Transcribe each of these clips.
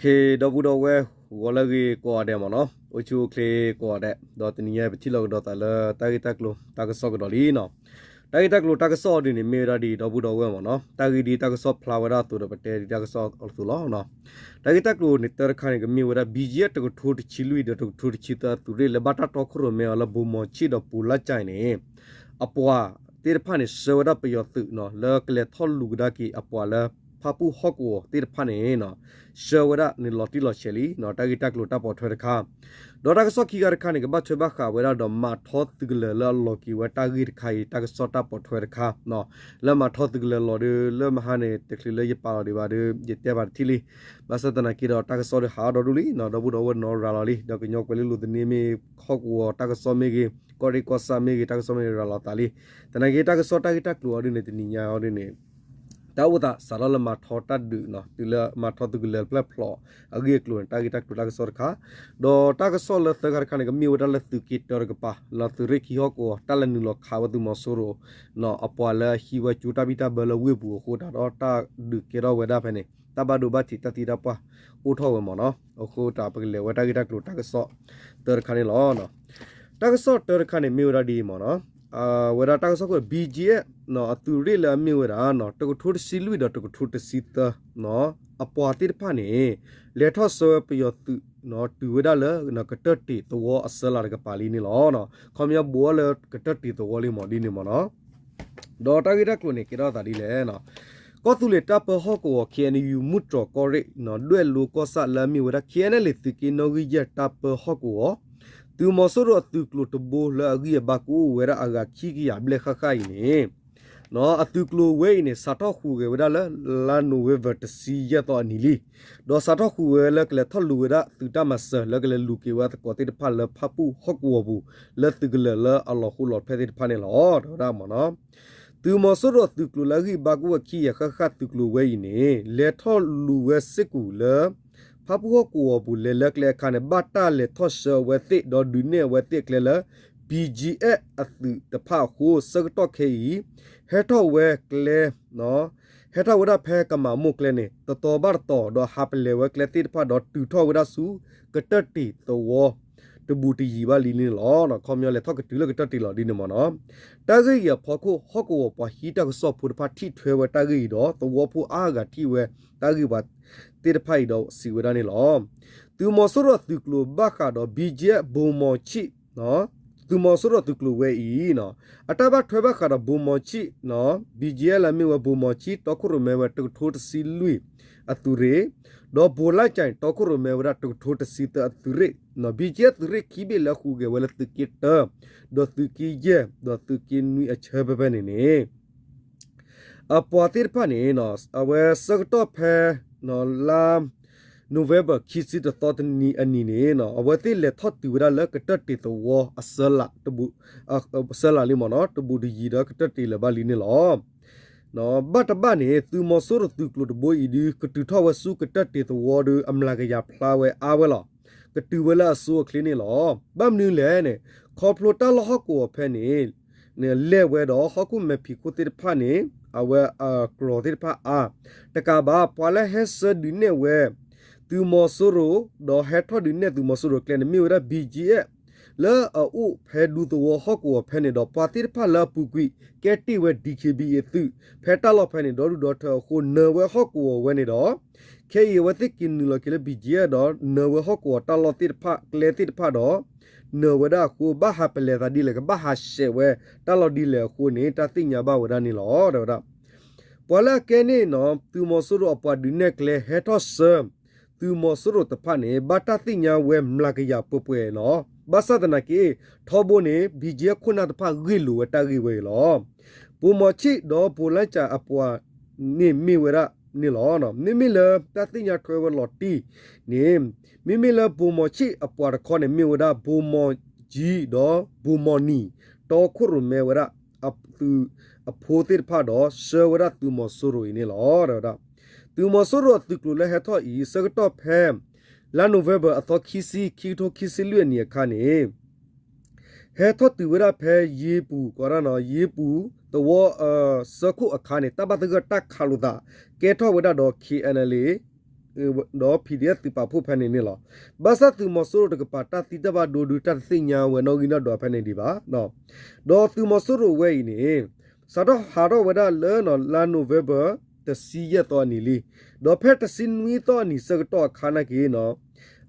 ဒီပုၢ်ဒီဝဲၢ် ဂီၤလၢအဂ့ၤကိးဂၤဒဲးမ့ၢ်နီၤ, အိၣ်ဆူၣ်အိၣ်ချ့ကိးဂၤဒဲး, ဒီးတနံၤညါပထံၣ်လိာ်ကဒီးသးလၢတၢ်ဂ့ၢ်တၢ်ကျိၤတၢ်ကစီၣ်ကဒီးလံနီၤ. တၢ်ဂ့ၢ်တၢ်ကျိၤတၢ်ကစီၣ်အီၤဒ်န့ၣ် မ့ၢ်ဝဲဒၣ်ဒ်ဒီပုၢ်ဒီဝဲၢ်မ့ၢ်နီၤ, တၢ်ဂ့ၢ်ဒ်တၢ်ကစီၣ်ဖျါဝဲဒၣ်အသိးဒီး ပတဲဒ်တၢ်ကစီၣ်အသိးလီၤ. တၢ်ဂ့ၢ်တၢ်ကျိၤန့ၣ် တၢတခါန့ၣ် ကမ့ၢ်ဝဲဒၣ် ဘီကၠံအ့ၣ် တကထိတဆံလွံၢ်ဒီးတကထိတဆံသၢအသုးရ့ၣ် လၢဘၣ်တၢ်တီခိၣ်ရိၣ်မဲအီၤလၢဘိၣ်မီၤဆံၣ်ဒီးဘိၣ်လါကၠဲၤန့ၣ် အပှၤသ့ၣ်တဖၣ်န့ၣ် ဆှၢဝဲဒၣ်ပယီၤသုးနီၤ လၢကလဲၤထီၣ်လူၤကဒါက့ၤအပှၤလၢဖၣ်ပူၣ်ဟီၣ်ကဝီၤသ့ၣ်တဖၣ်န့ၣ် ဆှၢဝဲဒၣ်န့ၣ်လီၤတံၢ်လီၤဆဲးလံနီၤ. တၢ်ဂ့ၢ်တၢ်ကျိၤတၢ်ပိာ်ထွဲတခါ, ဒီးတၢ်ကစီၣ်ခံခါတခါန့ၣ် ကဘၣ်ထွဲဘၣ်ဃးဝဲဒၣ်ဒီးမၤထီသုးကလၢၤလၢအလီၤက့ၤဝဲတၢ်ဂ့ၢ်တခါအံၤ တၢ်ကစီၣ်တၢ်ပိာ်ထွဲတခါနီၤ, လၢမၤထီသုးကလၢၤလီၤဒီး လၢမဟါန့ၣ် တချုးလၢယပာ်လီၤဒံးဘၣ်ဒီး ယတဲဘၣ်တထံၣ်လံ. ဘၣ်ဆၣ်သနာ်က့ဒီး တၢ်ကစီၣ်ဒီးဟးအီၣ်ဒီဒူၣ်လံနီၤ, ဒီပုၢ်ဒီဝဲၢ်နီၤရၤလီၤလံ, ဒီးကညီကွဲၤလ့လိၤသန့မ့ၢ် ဟီၣ်ကဝီၤတၢ်ကစီၣ်မ့ၢ်ဂ့ၤ, ကီၢ်ရ့ၣ်ကီၢ်ဆၣ်မ့ၢ်ဂ့ၤ, တၢ်ကစီၣ်မ့ၢ်ဂ့ၤရၤလီၤသးလံ. သနာ်က့တၢ်ကစီၣ်တၢ်ဂ့ၢ်တၢ်ကျိၤအီၤဒ်န့ၣ် တနံၤညါအီၤဒ်န့ၣ် တၢ်အိၣ်သးစးထီၣ်လၢမၤထီတၢ်ဒုးနီၤ, တုၤလၢမၤထီသုးကလၢၤပျဲၢ်ဖျိးအဂ့ၢ်အကျိၤန့ၣ် တၢ်ဂ့ၢ်တၢ်ကျိၤတၢ်ကစီၣ်တခါ, ဒီးတၢ်ကစီၣ်လၢသၢခါတခါန့ၣ် ကမ့ၢ်ဝဲဒၣ်လၢသုးက့တၢတကပၤ လၢသုးရ့ၣ်ခံဟီၣ်ကဝီၤ တၢ်လဲၤနုာ်လီၤခးဝဲသုးမီၤစိရိၤနီၤ, အပှၤလၢအဟံးဝဲကၠိတၢ်ဘံၣ်တၢ်ဘၢလၢဝ့ၢ်ပူၤအဃိတၢ်ဒီး တၢ်ဒုးကဲထီၣ်ဝဲဒၣ်ဖဲန့ၣ် တၢ်ဘၣ်ဒိဘၣ်ထံးတၢ်သံတၢ်ပှၢ်အိၣ်ထီၣ်ဝဲမ့ၢ်နီၤ. အဃိတၢ်ပကလဲၤဝဲတၢ်ဂ့ၢ်တၢ်ကျိၤတၢ်ကစီၣ်တၢတခါန့ၣ်လီၤ. တၢ်ကစီၣ်တၢတခါန့ၣ် မ့ၢ်ဝဲဒၣ်ဒ်အံၤမ့ၢ်နီၤ, ဝဲဒၣ်တၢ်ကစီၣ်ခိၣ် ဘီကၠံအ့ၣ် အသုးရ့ၣ်လၢအမ့ၢ်ဝဲဒၣ် တကထိတဆံလွံၢ်ဒီးတကထိတဆံသၢ အပှၤသ့ၣ်တဖၣ်န့ၣ် လဲၤထီၣ်ဆှၢဝဲပယီၤသုး တုၤဝဲဒၣ်လၢ ကတၢၢ်တ့ၢ်သဝီအစၢလးတကပၤလံန့ၣ်လီၤ. ခီပညီဘိးအီၤလၢကတၢၢ်တ့ၢ်သဝီလံမ့ၢ်ဒ်န့ၣ်မ့ၢ်နီၤ. ဒီးတၢ်ဂ့ၢ်တၢ်ကျိၤန့ၣ် ကဲထီၣ်သးဒ်လဲၣ် ကီၢ်သူလ့ၤတၢ်ပၢဟီၣ်ကဝီၤ ခ့ၣ်အဲၣ်ယူၣ် မူတြီၢ်ကီၢ်ရ့ၣ် ဒွဲၣ်လိကီၢ်ဆၣ်လၢအမ့ၢ်ဝဲဒၣ် ခ့ၣ်အဲၣ်လ့ၣ် သုးက့နီၣ်ဂံၢ်ယဲၢ်တၢ်ပၢဟီၣ်ကဝီၤ သုးမီၤစိရိၤအသုးကျိၤတဘိလၢအဂံၢ်အဘါကအိၣ်ဝဲဒၣ်အဂၤခံကယၤဘျဲၣ်ဃၣ်ဃၣ်အံၤန့ၣ် အသုးကျိၤဝဲအံၤန့ၣ် စးထီၣ်ဟူးဂဲၤဝဲဒၣ်လၢ လါနိၣ်ဝ့ဘၢၣ် တဆံယဲၢ်သီအနံၤလံ. ဒီးစးထီၣ်ဟူးဂဲၤဝဲလၢကလဲၤထီၣ်လူၤဝဲဒၣ်သုးတၢ်မၤစၢၤ လၢကလဲၤလူၤက့ၤဝဲအသကိးသ့ၣ်တဖၣ်လၢဖၣ်ပူၣ်ဟီၣ်ကဝီၤပူၤ လၢသုးကလၢၤလၢအလီၤဃိလီၤဖျဲၣ်သ့ၣ်တဖၣ်န့ၣ်လီၤ. တဲဝဲဒၣ်မ့ၢ်နီၤ သုးမီၤစိရိၤအသုးကျိၤလၢအဂံၢ်ဘါကအိၣ်ဝဲခံကယၤဃၣ်ဃၣ်သုးကျိၤဝဲအံၤန့ၣ် လဲၤထီၣ်လူၤဝဲစ့ၢ်ကီးလၢ ဖၣ်ပူၣ်ဟီၣ်ကဝီၤပူၤ လဲၤလၢကျဲအခါန့ၣ် ဘၣ်တၢ်လဲၤထီၣ်ဆှၢအဝဲသ့ၣ်ဒီးဒုးနဲၣ်အဝဲသ့ၣ်အကျဲလၢ ဘီကၠံအ့ၣ် အသုးတဖၣ်အဃိ ဆၢကတီၢ်ခဲအံၤ ဟဲထီၣ်ဝဲကျဲ ဟဲထီၣ်ဝဲဒၣ်ဖဲကမၤမိၢ်ကျဲန့ၣ် တတီၤဘၣ်တတီၤ ဒီးဟးပလဲၤဝဲကျဲသ့ၣ်တဖၣ်ဒီးတုၤထီၣ်ဝဲဒၣ်ဆူ ကတၢၢ်တ့ၢ်သဝီ တဘူးတယံၤဘၣ်လံန့ၣ်လီၤ. ခီပညီလဲၤထီၣ်ကတုၤလၢကတၢၢ်တ့ၢ်လီၤဒ်န့ၣ်မ့ၢ်နီၤ. တၢ်ဂ့ၢ်အံၤအဖီခိၣ် ဟီၣ်ကဝီၤပှၤဟံးတၢ်ကစီၣ်ဖိတဖၣ်ထံၣ်ထွဲဝဲတၢ်ဂ့ၢ်အံၤဒီး သဝီဖိအါဂၤထံၣ်ဝဲတၢ်ဂ့ၢ်ပှၤသ့ၣ်တဖၣ်အံၤဒီးစံးဝဲဒၣ်န့ၣ်လီၤ. သုးမီၤစိရိၤအသုးကျိၤဘၣ်ဃးဒီး ဘီကၠံအ့ၣ် ဘိၣ်မီၤဆံၣ် သုးမီၤစိရိၤသုးကျိၤဝဲအံၤ အတၢ်ဘၣ်ထွဲဘၣ်ဃးဒီးဘိၣ်မီၤဆံၣ် ဘီကၠံအ့ၣ် လၢအမ့ၢ်ဝဲဘိၣ်မီၤဆံၣ် တီခိၣ်ရိၣ်မဲဝဲတကထိတဆံလွံၢ်အသုးရ့ၣ် ဒီးဘိၣ်လါကၠဲၣ် တီခိၣ်ရိၣ်မဲဝဲဒၣ်တကထိတဆံသၢအသုးရ့ၣ် ဘီကၠံအ့ၣ်သုးရ့ၣ်ခံဘ့ၣ်လၢဟူးဂဲၤဝဲလၢသုးက့တၢ ဒီးသုးက့ယဲၢ် ဒီးသုးက့နွံအဆၢဖဲဖဲန့ၣ်န့ၣ် အပှၤသ့ၣ်တဖၣ်န့ၣ် အဝဲဆၢကတီၢ်ဖဲ လါ November ခံဆံတသီတနံၤအနံၤန့ၣ် အဝဲသ့ၣ်လဲၤထီၣ်တုၤဝဲဒၣ်လၢကတၢၢ်တ့ၢ်သဝီအစၢလး အစၢလးလံမ့ၢ်နီၤ တဘူးတယံၤဒီးကတၢၢ်တ့ၢ်လၢၤဘၣ်လံန့ၣ်လီၤ. ဘၣ်တဘၣ်န့ၣ် သုးမီၤစိရိၤသုးကျိၤတဘိအံၤဒုး ကတုၤထီၣ်ဝဲဆူကတၢၢ်တ့ၢ်သဝီဒီး အမျးကယၤဖျါဝဲအါဝဲလီၤ. ကတုၤဝဲလၢအစိအချ့န့ၣ်လီၤ. ဘၣ်မနုၤလဲၣ်န့ၣ် ခီဖျိတၢ်လီၢ်ဟီၣ်ကဝီၤဖဲန့ၣ် လဲၢ်ဝဲဒီးဟီၣ်ခိၣ်မဲာ်ဖံးခိၣ်သ့ၣ်တဖၣ်န့ၣ် အဝဲအကြီၤသ့ၣ်တဖၣ်အါ တကးဘၣ် ပှၤလၢဟဲဆှၢဒုးနဲၣ်ဝဲ သုးမီၤစိရိၤ ဒီးဟဲထီၣ်ဒုးနဲၣ်သုးမီၤစိရိၤကျဲန့ၣ် မ့ၢ်ဝဲဒၣ် ဘီကၠံအ့ၣ် လၢအအိၣ်ဖဲဒူသဝီဟီၣ်ကဝီၤဖဲန့ၣ်ဒီး ပှၤသ့ၣ်တဖၣ်လၢအပူၤကွံာ် ကဲတ့ၢ်ဝဲ ဒံၣ်ခ့ဘံၣ်အ့ၣ် သုး ဖဲတၢ်လီၢ်ဖဲန့ၣ် ဒီဒူၣ်ဒီထၢအဃိ နၢၤဝဲဟီၣ်ကဝီၤဝဲန့ၣ်ဒီး ခဲအံၤအဝဲသ့ၣ်က့ၤနုာ်လီၤက့ၤလၢ ဘီကၠံအ့ၣ် ဒီး နၢၤဝဲဟီၣ်ကဝီၤတၢ်လီၢ်သ့ၣ်တဖၣ် ကျဲသ့ၣ်တဖၣ်ဒီး နၢၤဝဲဒၣ်အဃိ ဘၣ်ဟးပလဲၤသးဒ်လဲၣ် ကဘၣ်ဟးဆှဲးဝဲတၢ်လီၢ်ဒ်လဲၣ်အဃိန့ၣ် တၢ်သ့ၣ်ညါဘၣ်ဝဲဒၣ်န့ၣ်လီၤ တဲဝဲဒၣ်. ပှၤလၢအကဲန့ၣ်နီၤ သုးမီၤစိရိၤအပှၤဒုးနဲၣ်ကျဲ ဟဲထီၣ်ဆှၢ သုးမီၤစိရိၤတဖၣ်န့ၣ် ဘၣ်တၢ်သ့ၣ်ညါဝဲမျးကယၤပှဲၤပှဲၤနီၤ. ဘၣ်ဆၣ်သနာ်က့ ထီဘိန့ၣ် ဘီကၠံအ့ၣ် ခိၣ်နၢ်တဖၣ်ဂ့ၢ်လိာ်ဝဲတၢ်ဂ့ၢ်ဝဲအံၤလီၤ. ဘိၣ်မီၤဆံၣ်ဒီးဘိၣ်လါကၠဲၣ်အပှၤန့ၣ်မ့ၢ်ဝဲဒၣ်န့ၣ်လီၤ. မ့မ့ၢ်လၢတၢ်သ့ၣ်ညါထွဲဝဲလီၤတံၢ်န့ၣ် မ့မ့ၢ်လၢဘိၣ်မီၤဆံၣ်အပှၤတခီန့ၣ် မ့ၢ်ဝဲဒၣ် ဘိၣ်မီၤကၠံဒီးဘိၣ်မီၤနံၤ တီခိၣ်ရိၣ်မဲဝဲဒၣ် အသုးအဖိသ့ၣ်တဖၣ်ဒီး ဆှၢဝဲဒၣ်သုးမီၤစိရိၤအံၤန့ၣ်လီၤ တဲဝဲဒၣ်. သုးမီၤစိရိၤအသုးကျိၤလၢဟဲထီၣ်အံၤ ဆၢကတီၢ်ဖဲ လါ November အသီခံဆံ ခံကထိခံဆံလွံၢ်အနံၤအခါန့ၣ် ဟဲထီၣ်တုၤဝဲဒၣ်ဖဲယ့ပူၤ ကီးဒၣ်နီၤ ယ့ပူၤ သဝီ ဆၢခိၣ်အခါန့ၣ် တၢ်ဘၣ်သဂၢၢ်တၢ်ခးလိာ်သး ကဲထီၣ်ဝဲဒၣ်ဒီး ခ့ၣ်အဲၣ်အဲၣ်လ့ၣ် ဒီး PDF သုးပာ်ဖှိၣ်ဖဲန့ၣ်န့ၣ်လီၤ. ဘၣ်ဆၣ်သုးမီၤစိရိၤတကပၤ တၢ်သံတၢ်ဘၣ်ဒိဒုး တၢ်တသ့ၣ်ညါဝဲနီၣ်ဂံၢ်နီၣ်ဒွးဖဲန့ၣ်ဒံးဘၣ်. ဒီးသုးမီၤစိရိၤဝဲအံၤန့ၣ် စးထီၣ်ဟးထီၣ်ဝဲဒၣ်လၢ လါ November တဆံယဲၢ်သီအနံၤလံ. ဒီးဖဲတဆံနွံသီအနံၤဆၢကတီၢ်အခါနာ်က့ၤ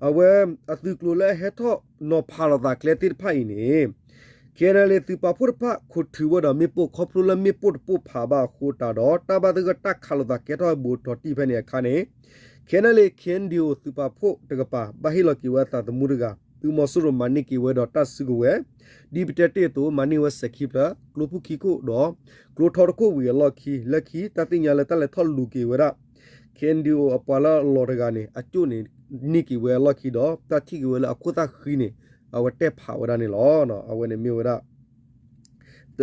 အဝဲအသုးကျိၤလၢအဟဲထီၣ်နီၤဖးလိာ်သးကျဲသ့ၣ်တဖၣ်အံၤန့ၣ် KNLA သုးပာ်ဖှိၣ်တဖၣ် ခိးထုးဝဲဒီးမ့ၣ်ပိၢ် ခီဖျိလၢမ့ၣ်ပိၢ်တပိၢ်ဖးဘၣ်အဃိတးဒီး တၢ်ဘၣ်သဂၢၢ်တၢ်ခးလိာ်သးကဲထီၣ်ဝဲဘူးထီးတံၢ်ဖဲန့ၣ်အခါန့ၣ် KNLA KNDO သုးပာ်ဖှိၣ်တကပၤ ဘၣ်ဟ့ၣ်လီၤက့ၤဝဲအသးသမူတဂၤ သုးမီၤစိရိၤမၤန့ၢ်က့ၤဝဲဒီးတၢ်စုကဝဲၤ ဒ်ပတဲတ့ၢ်အသိး မၤန့ၢ်ဝဲစဲးခံဖျၢၣ် ကျိဖုခံခိၣ်ဒီး ကျိထီတခိၣ်ဝံၤအလီၢ်ခံ လၢခံ တၢ်သ့ၣ်ညါလၢတၢ်လဲၤထီၣ်လူၤက့ၤဝဲဒၣ် KNDO အပှၤလၢအလီၤတဂၤန့ၣ် အကၠိၣ်န့ၣ် န့ၢ်က့ၤဝဲအလီၢ်ခံဒီး တၢ်ထံၣ်က့ၤဝဲလၢအခိၣ်သၣ်ဃံန့ၣ် အဝဲတဲဖးဝဲဒၣ်န့ၣ်လီၤ. အဝဲန့ၣ်မ့ၢ်ဝဲဒၣ်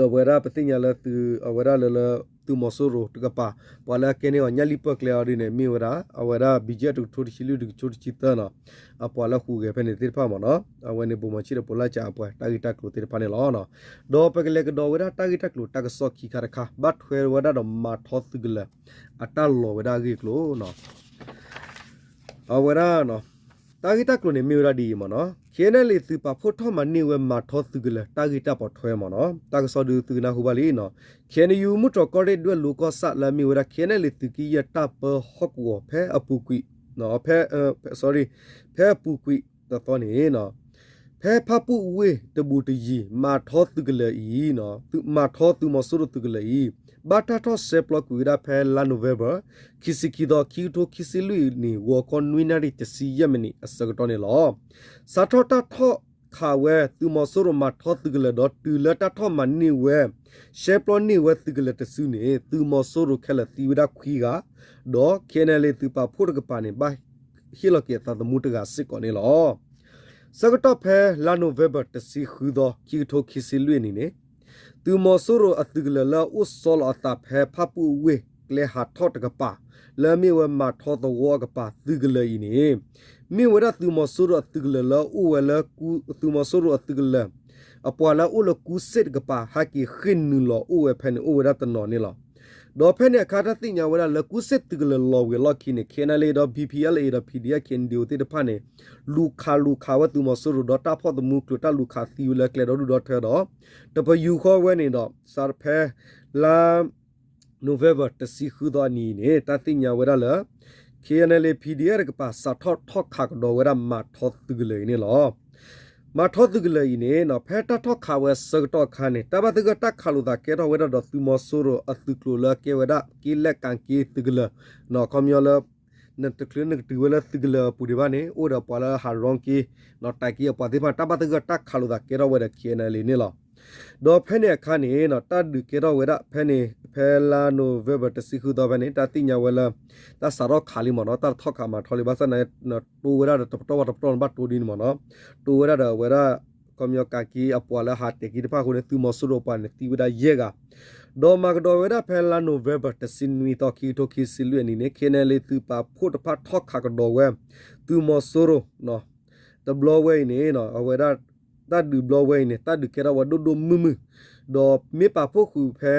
အဝဲဒၣ်ပသ့ၣ်ညါလၢသုး အဝဲဒၣ်လၢ လၢသုးမီၤစိရိၤတကပၤ ပှၤလၢအကဲန့ၢ်အီၤညၣ်လံၣ်ပၢၢ်ကျဲအီၤဒ်န့ၣ် မ့ၢ်ဝဲဒၣ် အဝဲဒၣ် BGF တကထိတဆံလွံၢ် တကထိတဆံသၢနီၤ အပှၤလၢဟူးဂဲၤဖဲန့ၣ်သ့ၣ်တဖၣ်မ့ၢ်နီၤ အဝဲန့ၣ် ဗိုလ်မှူးကြီးဒီး ဗိုလ်မှူးကြီးအပှၤ တၢ်ဂ့ၢ်တၢ်ကျိၤသ့ၣ်တဖၣ်န့ၣ်လီၤ. ဒီးပကလဲၤကဒီးဝဲဒၣ်တၢ်ဂ့ၢ်တၢ်ကျိၤ တၢ်ကစီၣ်ခံခါတခါ ဘၣ်ထွဲဝဲဒၣ်ဒီးမၤထီသုးကလၢၤ အတၢ်လီၤဝဲဒၣ်အဂ့ၢ်အကျိၤ အဝဲဒၣ် တၢ်ဂ့ၢ်တၢ်ကျိၤန့ၣ် မ့ၢ်ဝဲဒၣ်ဒ်အံၤမ့ၢ်နီၤ KNLA သုးပာ်ဖှိၣ်ထီၣ်မၤန့ၢ်ဝဲမၤထီသုးကလၢၤ တၢ်ဂ့ၢ်တၢ်ပိာ်ထွဲမ့ၢ်နီၤ တၢ်ကစီၣ်ဒုးသုကနၢ်ဟူဘၣ်လံနီၤ KNU မုၢ်တြီၢ်ကီၢ်ရ့ၣ်ဒွဲၣ်လိၤကီၢ်ဆၣ်လၢအမ့ၢ်ဝဲဒၣ် KNLA သုးက့ယဲၢ်တၢ်ပၢဟီၣ်ကဝီၤဖဲအပူၤကွံာ် ဖဲ ဖဲအပူၤကွံာ်တသီန့ၣ် ဖဲဖၣ်ပူၣ်ဝ့ၢ်တဘူးတယံၤ မၤထီသုးကလၢၤအံၤ မၤထီသုးမီၤစိရိၤသုးကလၢၤအံၤ ဘၣ်တၢ်ထီၣ်ရှဲပျီကွံာ်ဝဲဒၣ်ဖဲလါ November ခံဆံခံသီ ခံကထိခံဆံလွံၢ်အနံၤ ဂီၤခီနွံနၣ်ရံၣ်တဆံယဲၢ်မံးနံးအဆၢကတီၢ်န့ၣ်လီၤ. စးထီၣ်တၢ်ထီၣ်ခးဝဲသုးမီၤစိရိၤမၤထီသုးကလၢၤဒီးတုၤလၢတၢ်ထီၣ်မၤန့ၢ်ဝဲ ရှဲပျီန့ၢ်ဝဲသုးကလၢၤတစုန့ၣ် သုးမီၤစိရိၤခဲလၢာ်သံဝဲဒၣ်ခွံဂၤ ဒီး KNLA သုးပာ်ဖှိၣ်တကပၤန့ၣ် ဘၣ်ဟ့ၣ်လီၤက့ၤအသးသမူတဂၤစ့ၢ်ကီးန့ၣ်လီၤ. ဆၢကတီၢ်ဖဲလါ November တဆံဃုသီ ခံကထိခံဆံလွံၢ်အနံၤန့ၣ် သုးမီၤစိရိၤအသုးကလၢၤလၢအအိၣ်ဆီလီၤအသးဖဲဖၣ်ပူၣ်အဝ့ၢ်ကျဲဟးထီၣ်တကပၤ လၢအမ့ၢ်ဝဲမၤထီသဝီအကပၤသုးကလၢၤအံၤန့ၣ် မ့ၢ်ဝဲဒၣ်သုးမီၤစိရိၤအသုးကလၢၤလၢအအိၣ်ဝဲလၢ သုးမီၤစိရိၤအသုးကလၢၤ အပှၤလၢအအိၣ်လၢကူစ့ၣ်တကပၤ ဟဲက့ၤဃ့ၢ်နုာ်လီၤအိၣ်ဝဲဖဲန့ၣ်အိၣ်ဝဲဒၣ်တနီၤန့ၣ်လီၤ. ဒီးဖဲန့ၣ်အခါတၢ်သ့ၣ်ညါဝဲဒၣ်လၢကူစ့ၣ်သုးကလၢၤလီၤဝံၤအလီၢ်ခံန့ၣ် KNLA ဒီး BPLA ဒီး PDF KNDO သ့ၣ်တဖၣ်န့ၣ် လူၤခးလူၤခးဝဲသုးမီၤစိရိၤဒီးတၢ်ဖီၣ်သမူကျိၤတၢ်လူၤခးသံဝဲလၢကျဲဒီဒူၣ်ဒီထၢဒီး တပယူာ်ဃီဝဲန့ၣ်ဒီး စးဖဲလါ November တဆံဃုသီအနံၤန့ၣ် တၢ်သ့ၣ်ညါဝဲဒၣ်လၢ KNLA PDF တကပၤ စးထီၣ်ထီၣ်ခးကဒီးဝဲဒၣ်မၤထီသုးကလၢၤအံၤန့ၣ်လီၤ. မၤထီသုးကလၢၤအံၤန့ၣ် ဖဲတၢ်ထီၣ်ခးဝဲအဆၢကတီၢ်အခါန့ၣ် တၢ်ဘၣ်သဂၢၢ်တၢ်ခးလိာ်သးကဲထီၣ်ဝဲဒၣ်ဒီးသုးမီၤစိရိၤအသုးကျိၤလၢအကဲဝဲဒၣ် က့လဲၣ်ကၣ်က့သုးကလၢၤ ခီပညီလၢ နတချုးနကတုၤဝဲလၢသုးကလၢၤအပူၤဒံးဘၣ်န့ၣ် အိၣ်ဒီးပှၤလၢဟးရီက့ တၢ်က့အပှၤသ့ၣ်တဖၣ် တၢ်ဘၣ်သဂၢၢ်တၢ်ခးလိာ်သးကဲထီၣ်ဝဲဒီး KNLA န့ၣ်လီၤ. ဒီးဖဲန့ၣ်အခါန့ၣ် တၢ်ဒုးကဲထီၣ်ဝဲဒၣ်ဖဲန့ၣ် ဖဲလါ November တဆံဃုသီဖဲန့ၣ် တၢ်သ့ၣ်ညါဝဲလၢ တၢ်စးထီၣ်ခးလံမ့ၢ်နီၤ တၢ်တထီၣ်ခးမၤထီလံ ဘၣ်ဆၣ်န့ၣ် တိဝဲဒၣ်ဒီးတပတီၢ်ဝဲတပတီၢ်န့ၣ် ဘၣ်တိဒ်န့ၣ်မ့ၢ်နီၤ တိဝဲဒၣ်ဒီးအဝဲဒၣ် ခီပညီကၣ်က့အပှၤလၢဟးတဲာ်က့တဖၣ်အဃိန့ၣ် သုးမီၤစိရိၤအပှၤန့ၣ် သံဝဲဒၣ်ယဲၢ်ဂၤ ဒီးမၤကဒီးဝဲဒၣ်ဖဲလါ November တဆံနွံသီ ခံကထိခံဆံလွံၢ်အနံၤန့ၣ် KNLA သုးပာ်ဖှိၣ်တဖၣ်ထီၣ်ခးကဒီးဝဲ သုးမီၤစိရိၤ တဘျီဝဲအံၤန့ၣ် အဝဲဒၣ် တၢ်ဒုးဘျီဝဲအံၤန့ၣ် တၢ်ဒုးကဲထီၣ်ဝဲဒိၣ်ဒိၣ်မုၢ်မုၢ် ဒီးမ့ၢ်ပာ်ဖှိၣ်ဃုာ်ဖဲ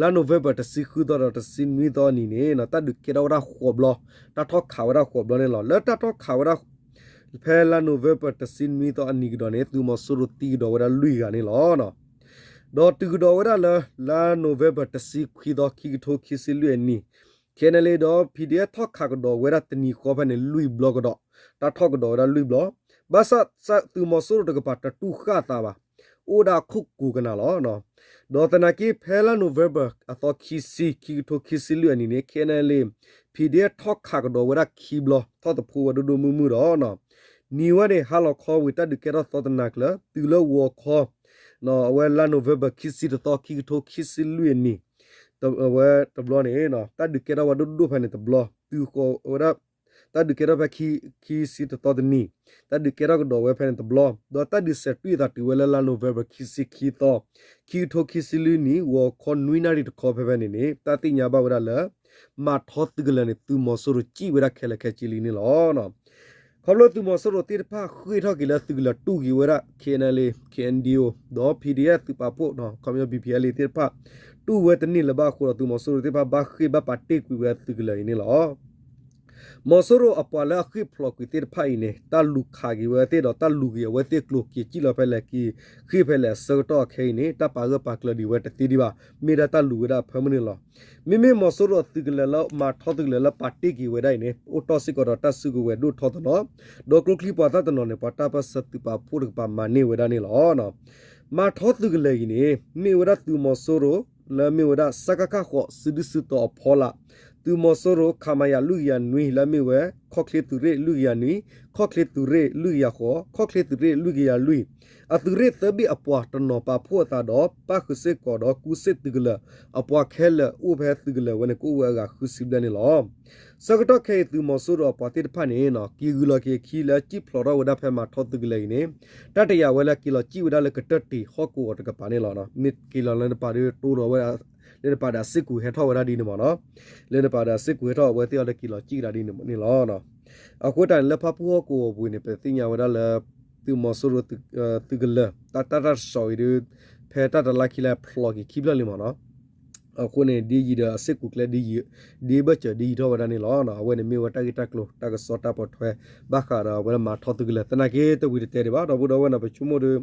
လါ November တဆံဃုသီဒီးတဆံနွံသီအနံၤန့ၣ် တၢ်ဒုးကဲထီၣ်ဝဲဒၣ်ဃိးဘျီ တၢ်ထီၣ်ခးဝဲဒၣ်ဃိးဘျီန့ၣ်လီၤ. လၢတၢ်ထီၣ်ခးဝဲဒၣ် ဖဲလါ November တဆံနွံသီအနံၤကဒီးန့ၣ် သုးမီၤစိရိၤသံကဒီးဝဲဒၣ်လွံၢ်ဂၤန့ၣ်လီၤ. ဒီးတုၤကဒီးဝဲဒၣ်လၢ လါ November တဆံခွံသီ ခံကထိခံဆံလွံၢ်အနံၤ KNLA ဒီး PDF ထီၣ်ခးကဒီးဝဲဒၣ်တနံၤဃီဖဲန့ၣ် လွံၢ်ဘျီကဒီး တၢ်ထီၣ်ကဒီးဝဲဒၣ်လွံၢ်ဘျီ ဘၣ်ဆၣ်သုးမီၤစိရိၤတကပၤတတူၢ်ဃၣ်အသးဘၣ် အိၣ်ဒၣ်အခိၣ်ကိၤကနၤလီၤ. ဒီးသနာ်က့ဖဲလါ November အသီခံဆံ ခံကထိခံဆံလွံၢ်အနံၤန့ၣ် KNLA PDF ထီၣ်ခးကဒီးဝဲဒၣ်ခံဘျီ ထီၣ်သဖှိဝဲဒိၣ်ဒိၣ်မုၢ်မုၢ်ဒီး နံၤဝဲန့ၣ် ဟါလီၤခီဝံၤတၢ်ဒုးကဲထီၣ်သီတနၤကျၢၤ တုၤလၢဂီၤခီ အဝဲလါ November ခံဆံတသီ ခံကထိခံဆံလွံၢ်အနံၤ ဝဲတဘျီန့ၣ် တၢ်ဒုးကဲထီၣ်ဝဲဒိၣ်ဒိၣ်ဖဲန့ၣ်တဘျီ တုၤဃီၤဝဲဒၣ် တၢ်ဒုးကဲထီၣ်ဖဲ ခံဆံတသီတနံၤ တၢ်ဒုးကဲထီၣ်ကဒီးဝဲဖဲန့ၣ်တဘျီ ဒီးတၢ်ဒုးစဲးတွံၢ်အသးတုၤဝဲလၢလါ November ခံဆံခံသီ ခံကထိခံဆံလွံၢ်နံၤ ဂီၤခီနွံနၣ်ရံၣ်တခီဖဲဖဲန့ၣ်န့ၣ် တၢ်သ့ၣ်ညါဘၣ်ဝဲဒၣ်လၢ မၤထီသုးကလၢၤန့ၣ် သုးမီၤစိရိၤစံၣ်ဝဲဒၣ်ခဲလၢာ်ခဲဆ့လံန့ၣ်လီၤ. ခီဖျိသုးမီၤစိရိၤသ့ၣ်တဖၣ်ဃ့ၢ်ထီၣ်က့ၤလၢသုးကလၢၤတူၢ်က့ၤဝဲဒၣ် KNLA KNDO ဒီး PDF သုးပာ်ဖှိၣ် ခီပညီ BPLA သ့ၣ်တဖၣ် တူၢ်ဝဲတန့ၢ်လၢၤဘၣ်အဃိဒီး သုးမီၤစိရိၤသ့ၣ်တဖၣ်ဘၣ်ဃ့ၢ်ဘၣ်ပာ်တ့ၢ်ကွံာ်ဝဲသုးကလၢၤအံၤန့ၣ်လီၤ. မီၤစိရိၤအပှၤလၢအဃ့ၢ်ဖျိးကွံာ်သ့ၣ်တဖၣ်အံၤန့ၣ် တၢ်လူၤခးက့ၤဝဲသ့ၣ်ဒီး တၢ်လူၤက့ၤအဝဲသ့ၣ်ကျိၤ က့ၤစံၣ်လီၤဖဲလဲၣ် က့ၤဃ့ၢ်ဖဲလဲၣ်အဆၢကတီၢ်အခဲအံၤန့ၣ် တၢ်ပာ်ဂၢၢ်ပာ်ကျၢၤဒံးဝဲတသ့ဒံးဘၣ်. မ့ၢ်ဒၣ်တၢ်လူၤဝဲဒၣ်အဖၢမုၢ်န့ၣ်လီၤ. မ့မ့ၢ်မီၤစိရိၤအသုးကလၢၤလၢမၤထီသုးကလၢၤလၢပာ်တ့ၢ်က့ၤဝဲဒၣ်အံၤန့ၣ် အိၣ်တီၢ်စ့ၢ်ကီးဒီးတၢ်စုကဝဲၤဒိၣ်ထီသနီၤ, ဒီးကျိချံပှၤသၣ်တနီၤန့ၣ် ပှၤတၢ်ပၢၢ်ဆၢသုးပာ်ဖှိၣ်တကပၤမၤန့ၢ်ဝဲဒၣ်န့ၣ်လီၤ. မၤထီသုးကလၢၤအံၤန့ၣ် မ့ၢ်ဝဲဒၣ်သုးမီၤစိရိၤ လၢမ့ၢ်ဝဲဒၣ် စကခ ဃိး စုဒုၣ်စုတီၤအဖီလာ်, သုးမီၤစိရိၤ ခမရ လွံၢ်ကယၤနွံ လၢမ့ၢ်ဝဲ ခီၣ်ချ့သုးရ့ၣ်လွံၢ်ကယၤနွံ, ခီၣ်ချ့သုးရ့ၣ်လွံၢ်ကယၤဃိး, ခီၣ်ချ့သုးရ့ၣ်လွံၢ်ကယၤလွံၢ် အသုးရ့ၣ်သၢဘ့ၣ်အပှၤတနီၤပာ်ဖှိၣ်အသးဒီး ပၣ်ဃုာ်စ့ၢ်ကီးဒီးကူစ့ၢ်သုးကလၢၤအပှၤခဲလၢာ်အိၣ်ဖဲသုးကလၢၤဝဲန့ၣ် ကအိၣ်ဝဲအဂၤဃုဆံဘျဲၣ်န့ၣ်လီၤ. ဆၢကတီၢ်ခဲအံၤသုးမီၤစိရိၤအပှၤသ့ၣ်တဖၣ်န့ၣ် က့ၤဂုာ်လီၤက့ၤအခံလၢစံၣ်ဖျိးထီၣ်ဝဲဒၣ်ဖဲမၤထီသုးကလၢၤအံၤန့ၣ် တၢ်တယာ်ဝဲလၢက့ၤလီၤစံၣ်ဝဲဒၣ်လၢကတၢၢ်တ့ၤဟီၣ်ကဝီၤတကပၤန့ၣ်လီၤ. မ့ၢ်က့ၤလီၤလၢနပၤဒီးတိဒီးဝဲ လၢနပၤဒီးအစ့ၢ်ကီးဟဲထီၣ်ဝဲဒၣ်ဒ်န့ၣ်မ့ၢ်နီၤ, လၢနပၤဒီးအစ့ၢ်ကီးဟဲထီၣ်အဝဲသ့ၣ်အီၤဒီးက့ၤလီၤစံၣ်ကဒါဒ်န့ၣ်လီၤ. အဃိတၢ်န့ၣ်လၢဖၣ်ပူၣ်ဟီၣ်ကဝီၤပူၤန့ၣ် ပသ့ၣ်ညါဝဲဒၣ်လၢ သုးမီၤစိရိၤ သုးကလၢၤ တၢ်တၢ်တၢ်တစီၤအံၤဒီး ဖဲတၢ်တလါခံလၢဖျိးက့ၤခံဖျၢၣ်လံမ့ၢ်နီၤ. အဃိန့ၣ် ဒ်ယံၤဒီးအစ့ၢ်ကီးကျဲ ဒ်ဘၢၣ်စၢၤဒ်ယံၤထီၣ်ဝဲဒၣ်န့ၣ်လီၤ. အဝဲန့ၣ်မ့ၢ်ဝဲတၢ်ဂ့ၢ်တၢ်ကျိၤ တၢ်ကစီၣ်တၢ်ပိာ်ထွဲ ဘၣ်ဃးဒီးအဝဲလၢမၤထီသုးကလၢၤ သနာ်က့တဝံၤတတဲဒံးဘၣ် ဒီပုၢ်ဒီဝဲၢ်နီၤ ပဆိကမိၣ်ဒီး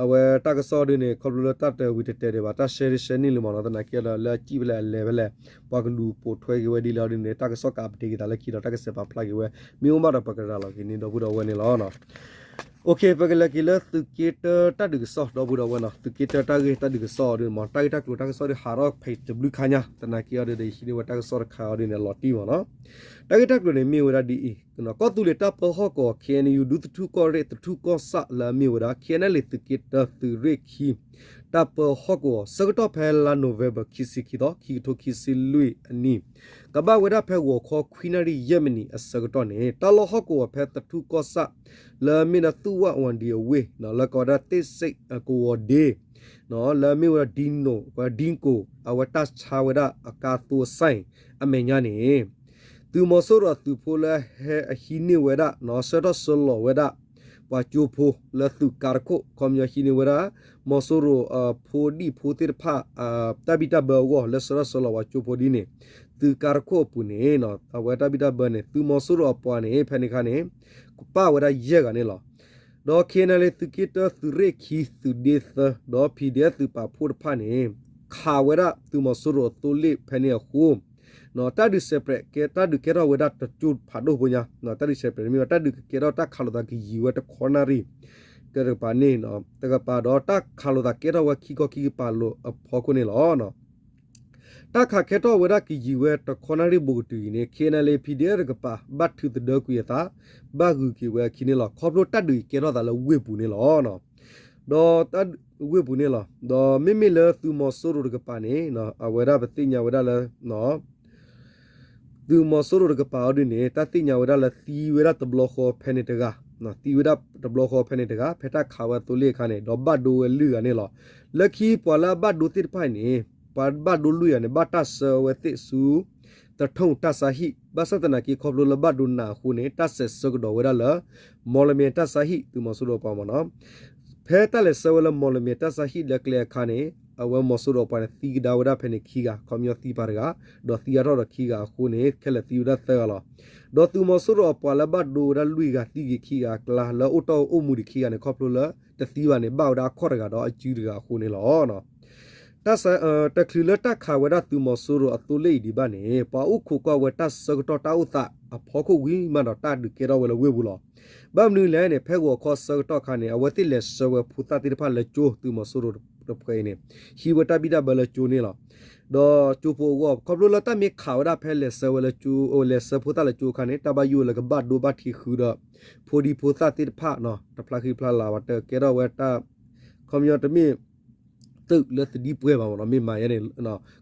အဝဲတၢ်ကစီၣ်ဒ်န့ၣ် ခီဖျိလၢတၢ်တဝံၤတတဲဒံးဘၣ် တၢ်ရှဲရ့ရှဲန့ၢ်လံမ့ၢ်နီၤ သနာ်က့ဒီးလၢအစံၣ်ဖဲလဲၣ်အလဲၤဖဲလဲၣ် ပှၤကလူၤပိာ်ထွဲက့ၤဝဲဒ်လဲၣ်ဒ်န့ၣ် တၢ်ကစီၣ်ကးပတ့က့ၤသးလၢခံဒီး တၢ်ကစဲးပာ်ဖျါက့ၤဝဲ မ့ၢ်အိၣ်ဘၣ်ဒီးပကရၤလီၤက့ၤန့ၣ် ဒီပုၢ်ဒီဝဲၢ်န့ၣ်လီၤ. ပကလဲၤက့ၤလၢသုးက့တၢတၢ်ဒုးကစီၣ် ဒီပုၢ်ဒီဝဲၢ်နီၤ သုးက့တၢတၢ်ဂ့ၢ်တၢ်ဒုးကစီၣ်အီၤဒ်န့ၣ်မ့ၢ် တၢ်ဂ့ၢ်တၢ်ကျိၤတၢ်ကစီၣ်ဒ်ဟးထီၣ်ဖဲတဘျုးခါညါ သနာ်က့အီၤဒ်ဒီး ယဟံးန့ၢ်ဝဲတၢ်ကစီၣ်တခါအီၤဒ်န့ၣ် လီၤတံၢ်မ့ၢ်နီၤ. တၢ်ဂ့ၢ်တၢ်ကျိၤန့ၣ်မ့ၢ်ဝဲဒၣ်ဒ်အံၤ ကီၢ်သူလ့ၤတၢ်ပၢဟီၣ်ကဝီၤ ခ့ၣ်အဲၣ်ယူၣ် ဒူသထူၣ်ကီၢ်ရ့ၣ်သထူၣ်ကီၢ်ဆၣ်လၢအမ့ၢ်ဝဲဒၣ် ခ့ၣ်အဲၣ်ယူၣ် သုးက့တၢသုးရ့ၣ်ခံ တၢ်ပၢဟီၣ်ကဝီၤ ဆၢကတီၢ်ဖဲလါနိၣ်ဝ့ဘၢၣ် ခံဆံခံသီ ခံကထိခံဆံလွံၢ်အနံၣ် ကဘၣ်ဝဲဒၣ်ဖဲဂီၤခီခွံနၣ်ရံၣ်ယဲၢ်မံးနံးအဆၢကတီၢ်န့ၣ် တၢ်လီၢ်ဟီၣ်ကဝီၤဖဲသထူၣ်ကီၢ်ဆၣ် လၢအမ့ၢ်ဒၣ်သူၣ်ဝၣ်ဝၣ်ဒံအဝ့ၢ် လၢကိးဝဲဒၣ်သ့ၣ်စ့ၣ်ကဝီၤဒ့ လၢအမ့ၢ်ဝဲဒၣ် ဒံကိၣ် အဝဲတၢ်ဆါဝဲဒၣ်အကါသိအစၢ်အမဲာ်ညါန့ၣ် သုးမီၤစိရိၤအသုးဖိလၢဟဲအဟံးန့ၢ်ဝဲဒၣ် ဆှၢထီၣ်ဆှၢလီၤဝဲဒၣ် ပှၤကၠိဖိလၢသုးကါတခိၣ် ခီပညီဟံးန့ၢ်ဝဲဒၣ် မီၤစိရိၤအဖိဒံၣ်ဖိသ့ၣ်တဖၣ် တၢ်ဘံၣ်တၢ်ဘၢအဂီၢ် လၢဆှၢထီၣ်ဆှၢလီၤပှၤကၠိဖိဒ်န့ၣ် သုးကါတခိၣ်အပူၤန့ၣ် အဝဲတၢ်ဘံၣ်တၢ်ဘၢန့ၣ် သုးမီၤစိရိၤအပှၤန့ၣ် ဖဲန့ၣ်အခါန့ၣ် ကပၣ်ဝဲဒၣ်ယဲၢ်ဂၤန့ၣ်လီၤ. ဒီး ခ့ၣ်အဲၣ်ယူၣ် သုးက့တၢသုးရ့ၣ်ခံ သုးဒ့သၢ ဒီး ပီၣ်ဒီဖၣ် သုးပာ်ဖှိၣ်တဖၣ်န့ၣ် ခးဝဲဒၣ်သုးမီၤစိရိၤအသိလ့ၣ်ဖဲန့ၣ်အဃိ တၢ်ဒုးစဲးပြဲး တၢ်ဒုးကဲထီၣ်ဝဲဒၣ်တကၠိဖးဒိၣ်ဖိညါ တၢ်ဒုးစဲးပြဲးန့ၣ်မ့ၢ်ဝဲ တၢ်ဒုးကကဲထီၣ်တၢ်ခးလိာ်သးကယံာ်ဝဲတခီနၣ်ရံၣ် ကတကပၤန့ၣ် တကပၤဒီးတၢ်ခးလိာ်သးကဲထီၣ်ဝဲခံခီခံကပၤလိာ်အဖီခိၣ်န့ၣ်လီၤ. တၢ်ခးကဲထီၣ်ဝဲဒၣ်ကယံာ်ဝဲတခီနၣ်ရံၣ်ဘူးကတုၤအံၤန့ၣ် ခ့ၣ်အဲၣ်ယူၣ် ပီၣ်ဒီဖၣ် တကပၤ ဘၣ်ထုးသဒၢကွံာ်အသး ဘၣ်ဂုၤက့ၤဝဲအခံန့ၣ်လီၤ. ခီဖျိတၢ်ဒုးအံၤကဲထီၣ်သးလၢဝ့ၢ်ပူၤန့ၣ်လီၤ. ဒီးဝ့ၢ်ပူၤန့ၣ်လီၤ. ဒီးမ့မ့ၢ်လၢသုးမီၤစိရိၤတကပၤန့ၣ် အဝဲဒၣ်ပသ့ၣ်ညါဝဲဒၣ်လၢ သုးမီၤစိရိၤတကပၤအီၤဒ်န့ၣ် တၢ်သ့ၣ်ညါဝဲဒၣ်လၢသံဝဲဒၣ်တဘျီဃီဖဲန့ၣ်တဂၤ, သံဝဲဒၣ်တဘျီဃီဖဲန့ၣ်တဂၤ ဖဲတၢ်ခးဝဲအသိလ့ၣ်အခါန့ၣ် ဒီးဘၣ်ဒိဝဲလွံၢ်ဂၤန့ၣ်လီၤ. လၢခံပှၤလၢအဘၣ်ဒိသ့ၣ်တဖၣ်အံၤန့ၣ် ပှၤဘၣ်ဒိလွံၢ်ဂၤန့ၣ် ဘၣ်တၢ်ဆှၢဝဲသ့ၣ်ဆူ သထူၣ်တၢ်ဆါဟံၣ် ဘၣ်ဆၣ်သနာ်က့ခီဖျိလၢဘၣ်ဒိနးအဃိန့ၣ် တၢ်ဆဲးဆၢကဒီးဝဲဒၣ်လၢ မီၣ်လမ့ၣ်တၢ်ဆါဟံၣ် သုးမီၤစိရိၤအပှၤမ့ၢ်နီၤ ဖဲတၢ်လဲၤဆှၢဝဲလၢမီၣ်လမ့ၣ်တၢ်ဆါဟံၣ်လၢကျဲအခါန့ၣ် အဝဲမီၤစိရိၤအပှၤန့ၣ် သံကဒါဝဲဒၣ်ဖဲန့ၣ်ခံဂၤ ခီပညီသံပှၤတဂၤ ဒီးသံအါထီၣ်ဒီးခံဂၤအဃိန့ၣ် ခဲလၢာ်သံဝဲဒၣ်သၢဂၤလီၤ. ဒီးသုးမီၤစိရိၤအပှၤလၢဘၣ်ဒိဝဲဒၣ်လွံၢ်ဂၤသံက့ၤခံဂၤအကျါ လၢအိၣ်တီၢ်အိၣ်မူဒံးခံဂၤန့ၣ် ခီဖျိလၢတသံဘၣ်န့ၣ် ဘၣ်ဝဲဒၣ်အခီၣ်တဂၤဒီးအစုတဂၤအဃိန့ၣ်လီၤ. တၢ်ဆ တချုးလၢတၢ်ခးဝဲဒၣ်သုးမီၤစိရိၤအသိလ့ၣ်အံၤဒံးဘၣ်န့ၣ် ပှၤအိၣ်ခိးကွၢ်ဝဲတၢ်ဆၢကတီၢ်တၢ်အိၣ်သးအဖီခိၣ်ဝံၤမးဒီး တၢ်ဒုးကဲထီၣ်ဝဲလၢဝ့ၢ်ပူၤလီၤ. ဘၣ်မနုၤလဲၣ်န့ၣ် ဖဲဂီၤခီဆၢကတီၢ်ခါန့ၣ် အဝဲသ့ၣ်လဲၤဆှၢဝဲဖိသၣ်သ့ၣ်တဖၣ်လၢကၠိ သုးမီၤစိရိၤတဖုအံၤန့ၣ် ဟံးဝဲတၢ်ဘံၣ်တၢ်ဘၢလၢကၠိန့ၣ်လီၤ. ဒီးကၠိဖိအဂီၢ် ခီဖျိလၢတၢ်မ့ၢ်ခးဝဲဒၣ်ဖဲလဲၤဆှၢဝဲလၢကၠိ လဲၤဆှၢဖိသၣ်လၢကၠိအခါန့ၣ် တၢ်ဘၣ်ယိၣ်ဝဲလၢကဘၣ်ဒိဘၣ်ထံးဃုာ်ဒီး ဖိဒံဖိသၣ်သ့ၣ်တဖၣ် တဖျါဃံဖျါလၤ ပှၤတကဲထီၣ်ဝဲတၢ် ခီပညီတမ့ၢ် သုးလၢသဒံပှဲၤဘၣ်မ့ၢ်နီၤ မ့ၢ်မၤယဲန့ၣ် ခီ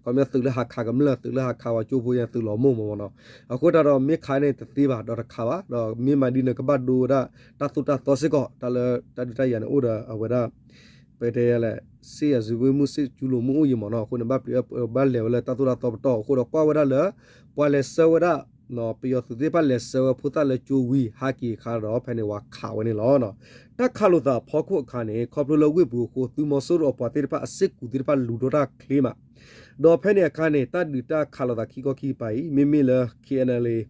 ပညီသုးလၢဟးခးကမျၢၢ် သုးလၢဟးခးဝဲကၠိဖိယဲ သုးလီၤမိၢ်မ့ၢ်နီၤ အဃိတၢ်ဒီးမ့ၢ်ခးန့ၣ်တသ့ဘၣ် ဒီးတခးဘၣ် ဒီးမ့ၢ်မၤဒ်န့ၣ် ကဘၣ်ဒိဝဲဒၣ် တၢ်သိၣ်တၢ်သီစ့ၢ်ကီး တၢ်လၢတၢ်ဒုးတၢ်ယၤန့ၣ်အိၣ်ဒီးအဝဲဒၣ် ပတဲယဲလဲၣ် စစ်ရာဇဝတ်မှု စစ်ကျူးလွန်မှု အိၣ်ယံၤမ့ၢ်နီၤ အဃိန့ၣ် ဘၣ်ပျံၤဘၣ်လဲၤဝဲလၢတၢ်သိၣ်တၢ်သီပတီၢ် အဃိဒီးကွၢ်ဝဲဒၣ်လၢ ပှၤလဲၤဆှၢဝဲဒၣ် ပယီၤသုးသ့ၣ်တဖၣ်လဲၤဆှၢဝဲဖိသၣ်လၢကၠိဝံၤ ဟးက့ၤအခါဒီး ဖဲန့ၣ်ဝဲခးဝဲန့ၣ်လီၤ. တၢ်ခးလိာ်သးအဖီခိၣ်အခါန့ၣ် ခီဖျိလၢဝ့ၢ်ပူၤအဃိ သုးမီၤစိရိၤအပှၤသ့ၣ်တဖၣ်အစ့ၢ်ကီးသ့ၣ်တဖၣ်လူၤထီၣ်တၢ်ချ့မး ဒီးဖဲန့ၣ်အခါန့ၣ် တၢ်ဒုးတၢ်ခးလိာ်သးခံခီခံကပၤအံၤ မ့မ့ၢ်လၢ ခ့ၣ်အဲၣ်ယူၣ်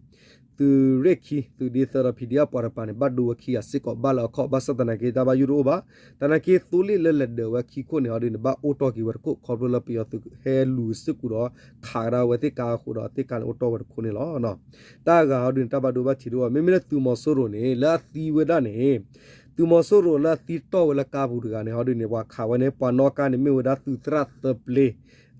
သုး သုးရ့ၣ်ခံ သုးဒ့သၢဒီး ဖံးဒ့အပှၤတကပၤန့ၣ် ဘၣ်ဒိဝဲခံဂၤစ့ၢ်ကီး ဘၣ်လၢအခီၣ် ဘၣ်ဆၣ်သနာ်က့ တၢ်ဘၣ်ယိၣ်တအိၣ်ဘၣ်. သနာ်က့ သိလ့ၣ်လၢလဲၤဒၢးဝဲခံခိၣ်န့ၣ် ဟီဒုန့ၣ် ဘၣ်အိၣ်တီၢ်က့ၤဝဲတခိၣ် ခီဖျိလၢပယီၤသုးဟဲလူၤစ့ၢ်ကီးဒီး ခးကဒါဝဲသ့ၣ်ကါအဃိဒီး သ့ၣ်ကါန့ၣ်အိၣ်တီၢ်ဝဲတခိၣ်န့ၣ်လီၤ. တၢ်ဂၤဟီဒုန့ၣ် တၢ်ဘၣ်ဒိဘၣ်ထံးတအိၣ်ဘၣ်. မ့မ့ၢ်လၢသုးမီၤစိရိၤန့ၣ် လၢအသံဝဲဒၣ်န့ၣ် သုးမီၤစိရိၤလၢအသံတီၢ်ဝဲလၢကါပူၤတဂၤန့ၣ် ဟီဒုန့ၣ် ပှၤခးဝဲန့ၣ် ပှၤနီၣ်ကါန့ၣ် မ့ၢ်ဝဲဒၣ်သုးသရၣ်သၢပျ့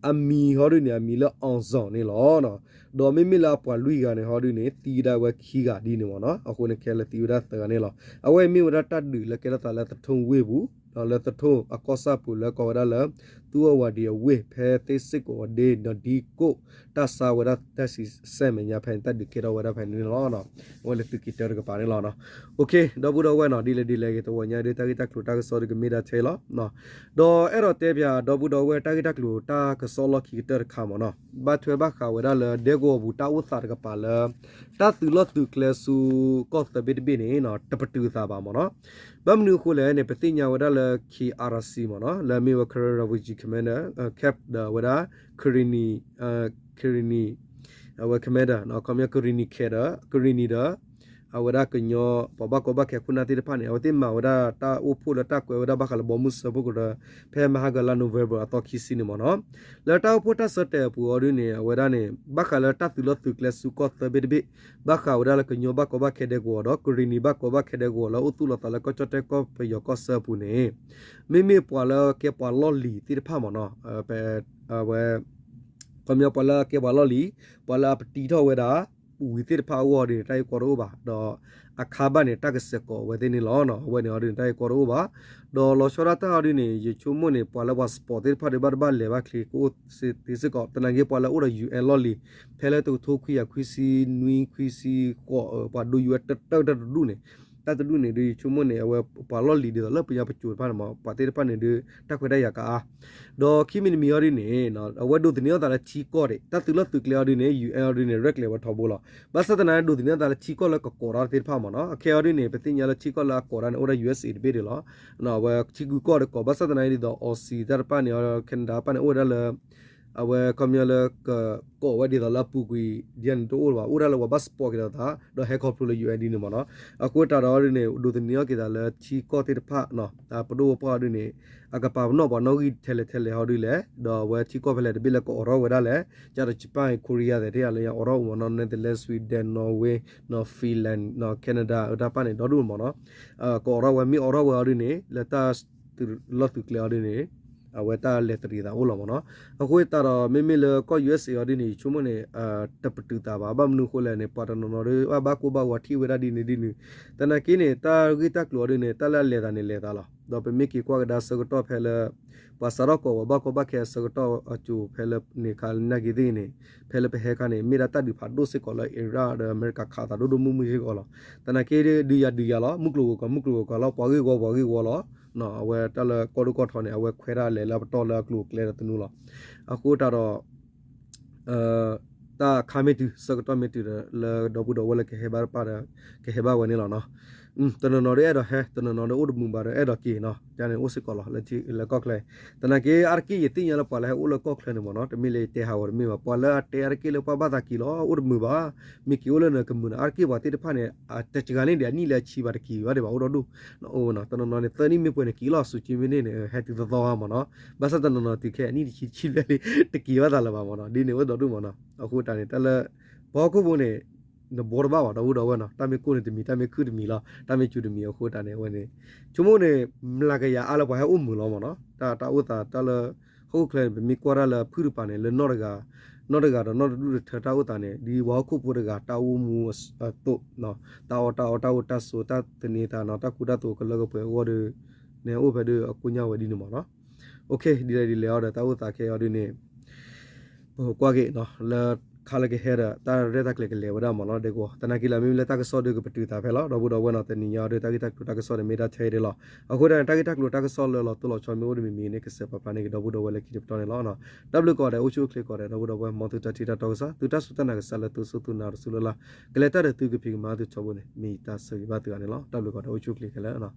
အမံၤဟီဒုန့ၣ် အမံၤလၢ အောင်ဇော် န့ၣ်လီၤ. ဒီးမ့မ့ၢ်လၢအပှၤလွံၢ်ဂၤန့ၣ် ဟီဒုန့ၣ် သံဒၣ်ဝဲခံဂၤဒ်န့ၣ်မ့ၢ်နီၤ. အဃိန့ၣ် ခဲလၢာ်သံဝဲဒၣ်သၢဂၤန့ၣ်လီၤ. အဝဲအံၤမ့ၢ်ဝဲဒၣ်တၢ်ဒုးလၢကဲထီၣ်သးလၢသထိၣ်ဝ့ၢ်ပူၤ ဒီးလၢသထိၣ်အကီၢ်ဆၣ်ပူၤလၢကိးဝဲဒၣ်လၢ သူအဝၤဒံအဝ့ၢ် ဖဲသ့ၣ်စ့ၢ်ကီးဝဲဒ့ ဒီးဒံကိၣ် တၢ်ဆါဝဲဒၣ်တၢ်စံးဆဲၣ်မဲာ်ညါဖဲန့ၣ် တၢ်ဒုးကဲထီၣ်ဝဲဒၣ်ဖဲန့ၣ်န့ၣ်လီၤ. အဝဲလၢသုးက့ၤတၢတကပၤန့ၣ်လီၤ. အိၣ်ခ့ ဒီပုၢ်ဒီဝဲၢ်နီၤ ဒ်လဲၣ်ဒ်လဲၣ်ဂ့ၤ တဝီညါဒ်တၢ်ဂ့ၢ်တၢ်ကျိၤတၢ်ကစီၣ်ဒ်ကမ့ၢ်ဒၣ်ထဲလီၤ. ဒီးအဲၣ်ဒိးတဲပၠးဒီပုၢ်ဒီဝဲၢ် တၢ်ဂ့ၢ်တၢ်ကျိၤတၢ်ကစီၣ်လီၢ်ခံကတၢၢ်တခါမ့ၢ်နီၤ ဘၣ်ထွဲဘၣ်ဃးဝဲဒၣ်လၢဒဲကဝီၤပူၤတၢ်အိၣ်သးတကပၤလၢ တၢ်သုးလီၢ်သုးကျဲဆူကီၢ်သၢဘ့ၣ်တဘ့ၣ်န့ၣ် တပတုာ်အသးဘၣ်မ့ၢ်နီၤ. ဘၣ်မနုၤအဃိလဲၣ်န့ၣ် ပသ့ၣ်ညါဝဲဒၣ်လၢ K R C မ့ၢ်နီၤ လၢအမ့ၢ်ဝဲ Karen Refugee Command Camp ဒီးဝဲဒၣ် Karenni Karenni အဝဲ Commander ခီပညီ Karenni ခဲဒီး Karenni ဒီး အဝဲဒၣ်ကညီပှၤဘၣ်ကီဘၣ်ခဲခိၣ်နၢ်သ့ၣ်တဖၣ်န့ၣ် အဝဲသ့ၣ်မၤဝဲဒၣ်တၢ်အိၣ်ဖှိၣ်လၢတၢ်ကွဲးဝဲဒၣ်ဘၣ်ဃးလၢဘီမုၢ်စၢဖှိၣ်ကရၢ ဖဲမဟါကလါ November အသီခံဆံန့ၣ်မ့ၢ်နီၤ. လၢတၢ်အိၣ်ဖှိၣ်တၢ်ဆၢတဲာ်အပူၤအီၤဒ်န့ၣ် အဝဲဒၣ်န့ၣ် ဘၣ်ဃးလၢတၢ်သုးလီၢ်သုးကျဲဆူကီၢ်သၢဘ့ၣ်တဘ့ၣ် ဘၣ်ဃးဝဲဒၣ်လၢကညီဘၣ်ကီဘၣ်ခဲဒဲကဝီၤဒီး ကရံၣ်နံၤဘၣ်ကီဘၣ်ခဲဒဲကဝီၤလၢအိၣ်သူၣ်လီၤသးလၢကီၢ်ကၠီၣ်တဲၣ်ကီၢ်ပယီၤကီၢ်ဆၢအပူၤန့ၣ် မ့မ့ၢ်ပှၤလၢကဲပှၤလီၢ်လံၤသ့ၣ်တဖၣ်မ့ၢ်နီၤ အဝဲ ခီပညီပှၤလၢအကဲပှၤလီၢ်လံၤ ပှၤလၢအပတံထီၣ်ဝဲဒၣ် ဝံၤသ့ၣ်တဖၣ်အဂီၢ်ဒ်န့ၣ် တၢ်ဂ့ၢ်ကီတအိၣ်ဘၣ် ဒီးအခါဘၣ်န့ၣ် တၢ်ကစဲးကိးဝဲသ့ၣ်န့ၣ်လီၤ. အဝဲန့ၣ်အီၤဒ်န့ၣ် တၢ်ဂ့ၢ်ကီတအိၣ်ဘၣ် ဒီးလီၤဆီဒၣ်တၢ်အီၤဒ်န့ၣ် ယဆိကမိၣ်န့ၣ် ပှၤလၢပှၤ support သ့ၣ်တဖၣ်ဒီး ဘၣ်တဘၣ်လဲၤဘၣ်ချ့ကအိၣ်သ့စ့ၢ်ကီး သနာ်က့ပှၤလၢအိၣ်ဒီး ယူၣ်အဲၣ် လီၢ်လံၤ ဖဲလၢတကထိခွံကယၤခွံဆံနွံ ခွံဆံဃိး ပှၤဒိ ယူၣ်အဲၣ် တၢ်တဒူၣ်န့ၣ် တၢ်တဒူၣ်န့ၣ်ဒ်ယဆိကမိၣ်န့ၣ် အဝဲပှၤလီၢ်လံၤဒ်သိးလၢပယီၤပစိၤတဖၣ်န့ၣ်မ့ၢ် ပှၤသ့ၣ်တဖၣ်န့ၣ်ဒ် တၢ်ခွဲးတၢ်ယာ်ကအါ ဒီးခံမံၤတမံၤအီၤဒ်န့ၣ် အဝဲဒိးသန့ၤအသးလၢထံကီၢ်ဒံး တၢ်သုးလီၢ်သုးကျဲအီၤဒ်န့ၣ် ယူၣ်အဲၣ် အီၤဒ်န့ၣ် ရဲၣ်ကျဲၤဝဲထီဘိလီၤ. ဘၣ်ဆၣ်သနာ်က့ဒိးသန့ၤအသးလၢထံကီၢ်လၢကကိးတၢ်သ့ၣ်တဖၣ်မ့ၢ်နီၤ အခဲအီၤဒ်န့ၣ် ပသ့ၣ်ညါလၢထံကီၢ်လၢအကိးတၢ်န့ၣ် အိၣ်ဒၣ် ယူၣ်အဲၣ် တဘ့ၣ်ဒံးလီၤ. အဝဲထံဂုၤကီၢ်ဒီးကိး ဘၣ်ဆၣ်သနာ်က့ဒ်သိး Aussie တၢ်တဖၣ်န့ၣ် Canada တဖၣ်န့ၣ် အိၣ်ဝဲဒၣ်လၢ အဝဲခီပညီလၢကကိးဝဲဒ်သိးလၢအပူၤကွံာ်ဒ်န့ၣ်တအိၣ်ဘၣ် အိၣ်ဒၣ်လၢပှၤဘၣ် support က့ၤဒီးသး ဒီးဟဲခီဖျိလၢ ယူၣ်အဲၣ် ဒ်န့ၣ်မ့ၢ်နီၤ. အဃိသတးဒီးဒ်န့ၣ် ဒိးသန့ၤအီၤက့ၤသးလၢထံကီၢ်သ့ၣ်တဖၣ် ပဒိၣ်ဝဲပှၢ်အီၤဒ်န့ၣ် အကပာ်ပနီၣ်ပှၤနီၣ်ဂံၢ်ထဲလဲၣ်ထဲလဲၣ်ဟီဒ်လဲၣ် ဒီးအဝဲထံကီၢ်ဖဲလဲၣ်တဘ့ၣ်လၢကအိးထီၣ်ဝဲဒၣ်လဲၣ် ကဒီး Japan Korea သ့ၣ်တဖၣ်လၢညါအိးထီၣ်အိၣ်မ့ၢ်နီၤ Netherlands Sweden Norway Finland Canada အတၢ်တဖၣ်န့ၣ် ဒီဒူၣ်မ့ၢ်နီၤ ကအိးထီၣ်ဝဲမ့ၢ်အိးထီၣ်ဝဲအီၤဒ်န့ၣ် လၢတၢ်သုးလီၢ်သုးကျဲအီၤဒ်န့ၣ် အဝဲတၢ်လဲၤတရံးသးအိၣ်လီၤမ့ၢ်နီၤ. အဃိသတးဒီး မ့မ့ၢ်လၢကီၢ် ယူၣ်အဲၣ် အီၤဒ်န့ၣ် ယဆိကမိၣ်န့ၣ် တပတုာ်သးဘၣ် ဘၣ်မနုၤအဃိလဲၣ်န့ၣ် ပှၤတနီၤနီၤဒီး ဘၣ်ကိၢ်ဘၣ်ဂီၤထံၣ်ဝဲဒၣ်ဒ်န့ၣ်ဒ်န့ၣ် သနာ်က့န့ၣ် တၢ်ဂ့ၢ်တၢ်ကျိၤအီၤဒ်န့ၣ် တၢ်လၢအလဲၤသးန့ၣ်လဲၤသးလီၤ. ဒီးပမ့ၢ်က့ၤကွၢ်ကဒါဆၢကတီၢ်ဖဲလၢ ပှၤစးထီၣ်ကိးပှၤဘၣ်ကီဘၣ်ခဲအဆၢကတီၢ်အစိၤဖဲလၢန့ၣ်ခါနာ်က့သ့ၣ်န့ၣ် ဖဲလၢပဟဲခါန့ၣ် မ့ၢ်ဒၣ်တၢ်ဒုးဖးဒိၣ်စ့ၢ်ကီးလၢ Iraq ဒီးအမဲရကၤခးသးဒိၣ်ဒိၣ်မုၢ်မုၢ်စ့ၢ်ကီးလီၤ. သနာ်က့ဒုးယၤဒုးယၤလီၤ မုၢ်ကျိၤဝဲၤကွာ်မုၢ်ကျိၤဝဲၤကွာ်လီၤ ပှၤဂ့ၢ်ဝီပှၤဂ့ၢ်ဝီလီၤ. အဝဲတၢ်လၢကီၢ်ဒိၣ်ကီၢ်ထီန့ၣ် အဝဲခွဲးဒၣ်လဲၤလၢအပတီၢ်လၢအကျိၤအကျဲဒီးသနူလီၤ. အဃိသတးဒီး တၢ်အခါမ့ၢ်တုၤ ဆၢကတီၢ်မ့ၢ်တုၤဒီး လၢဒီပုၢ်ဒီဝဲၢ်လၢကဟဲဘၣ်တဖၣ်ဒီး ကဟဲဘၣ်ဝဲန့ၣ်လီၤနီၤ. တနီၤနီၤဒီးအဲၣ်ဒိးဟဲ တနီၤနီၤဒီးအိၣ်တမုာ်ဘၣ်ဒီးအဲၣ်ဒိးက့ၤနီၤ ယန့ၣ်အိၣ်စ့ၢ်ကီးလီၤ လၢကီၢ်ချၢ. သနာ်က့ အါတက့ၢ်ယသ့ၣ်ညါလၢပှၤလၢဟဲအိၣ်လၢကီၢ်ချၢန့ၣ်မ့ၢ်နီၤ တမ့ၢ်လၢယတဲဟးဂီၤတမ့ၢ်ဘၣ် ပှၤလၢအတဲအါတက့ၢ်လၢပှၤဘၣ်သးက့ၤလီၤ အိၣ်တမုာ်ဘၣ်. မ့ၢ်က့ၤအိၣ်လၢနကမုာ်နီၤ အါတက့ၢ်ပှၤသ့ၣ်တဖၣ်န့ၣ် တစှၤန့ၣ်ဒီးအနံၣ်လၢအဆံဘၣ်တက့ၤဘၣ်ဒံးဘၣ် အိၣ်ဒီဒူၣ် အိၣ်ဝဲနီၤ တနီၤနီၤန့ၣ် သၢနံၣ်မ့ၢ်ပှဲၤန့ၣ်က့ၤလီၤ စူးက့မ့ၢ်န့ၣ်န့ၣ် ဟဲတုၤသီသီမ့ၢ်နီၤ. ဘၣ်ဆၣ်တနီၤနီၤတုၤခဲအနံၣ်တဆံတဆံဘျဲၣ်လံ တက့ၤဘၣ်သးလၢၤဘၣ်မ့ၢ်နီၤ ဒ်န့ၣ်အိၣ်ဒီဒူၣ်မ့ၢ်နီၤ. အဃိတၢ်န့ၣ် တၢ်လၢ ပှၤဟီၣ်ခိၣ်ဖိန့ၣ် နဘှီတဘၣ်ဘၣ် ဒီပုၢ်ဒီဝဲၢ်နီၤ တၢ်မ့ၢ်ကိၢ်န့ၣ်တမံၤ တၢ်မ့ၢ်ခုၣ်တမံၤလီၤ တၢ်မ့ၢ်စူၤတမံၤ အဃိတၢ်န့ၣ် အဝဲန့ၣ် ဆိကမိၣ်န့ၣ် မျးကယၤအါလၢပှၤဟဲအိၣ်မုာ်လီၤမ့ၢ်နီၤ တၢ်တၢ်အိၣ်သးတၢ်လၢ ဟီၣ်ခိၣ်ချၢန့ၣ် ပမ့ၢ်ကွၢ်တၢ်လၢဖုၣ်တပၤန့ၣ် လၢနီၢ်တဂၤ နီၢ်တဂၤဒီးနီၢ်တဒူၣ်တထၢတၢ်အိၣ်သးန့ၣ် ဒ်ပှၤဟီၣ်ခိၣ်ဖိတဂၤတၢ်အိၣ်မူအသိး တၢ်အီၣ်တၢ်အီတၢ်အိၣ်တၢ်ဆိးတၢ်သန့ၤသးနီၤ တၢ်ကူတၢ်သိးကလၢကပှဲၤအဂီၢ်ဒီး န့ၣ်အိၣ်ဖဲဒီးအကိညၢ်ဝဲဒ်န့ၣ်မ့ၢ်နီၤ. ဒ်လဲၣ်ဒ်လဲၣ်အီၤဒီးတၢ်အိၣ်သးခဲအံၤအီၤဒ်န့ၣ် ပကွၢ်က့ၤ လၢခါလၢကဟဲဒီး တၢ်ရဲၣ်တၢ်ကျဲၤကလဲၤဝဲဒၣ်မ့ၢ်နီၤ ဒဲကဝီၤ သနာ်က့လၢမ့မ့ၢ်လၢတၢ်ကစီၣ်ဒီးကပတုာ်သးဖဲလီၤ ဒီပုၢ်ဒီဝဲၢ်နီၤ တနံၤညါအီၤဒီး တၢ်ဂ့ၢ်တၢ်ကျိၤတၢ်ကစီၣ်န့ၣ် မ့ၢ်ဒၣ်ထဲအံၤဒ်လီၤ. အဃိဒၣ်န့ၣ် တၢ်ဂ့ၢ်တၢ်ကျိၤတၢ်ကစီၣ်လၢလီၤတိၢ်လီၤဆီမ့ၢ်အိၣ်ဒီးမ့မ့ၢ်န့ၣ် ကစဲးပာ်ဖျါန့ၢ်က့ၤဒီပုၢ်ဒီဝဲၢ်လၢခံတပတီၢ်န့ၣ်လီၤ. တၢ်ဘျုးကိးဂၤဒဲး အိၣ်ဆူၣ်အိၣ်ချ့ကိးဂၤဒဲး ဒီပုၢ်ဒီဝဲၢ် မ်သုတၢ်ထံၣ်တၢ်တီကစၢ် သုတၢ်စူၢ်တၢ်နာ်ကစၢ်လၢသုစူၢ်သုနာ်တစူၢ်လၢ်လၢ် ကလဲၤတၢ်ဒီးသုကဖံးကမၤသုထီဘိန့ၣ် မ့ၢ်ယတၢ်ဆၢဂ့ၤဘၣ်သုဂၤန့ၣ်လီၤ. တၢ်ဘျုးကိးဂၤဒဲး အိၣ်ဆူၣ်အိၣ်ချ့ခဲလၢာ်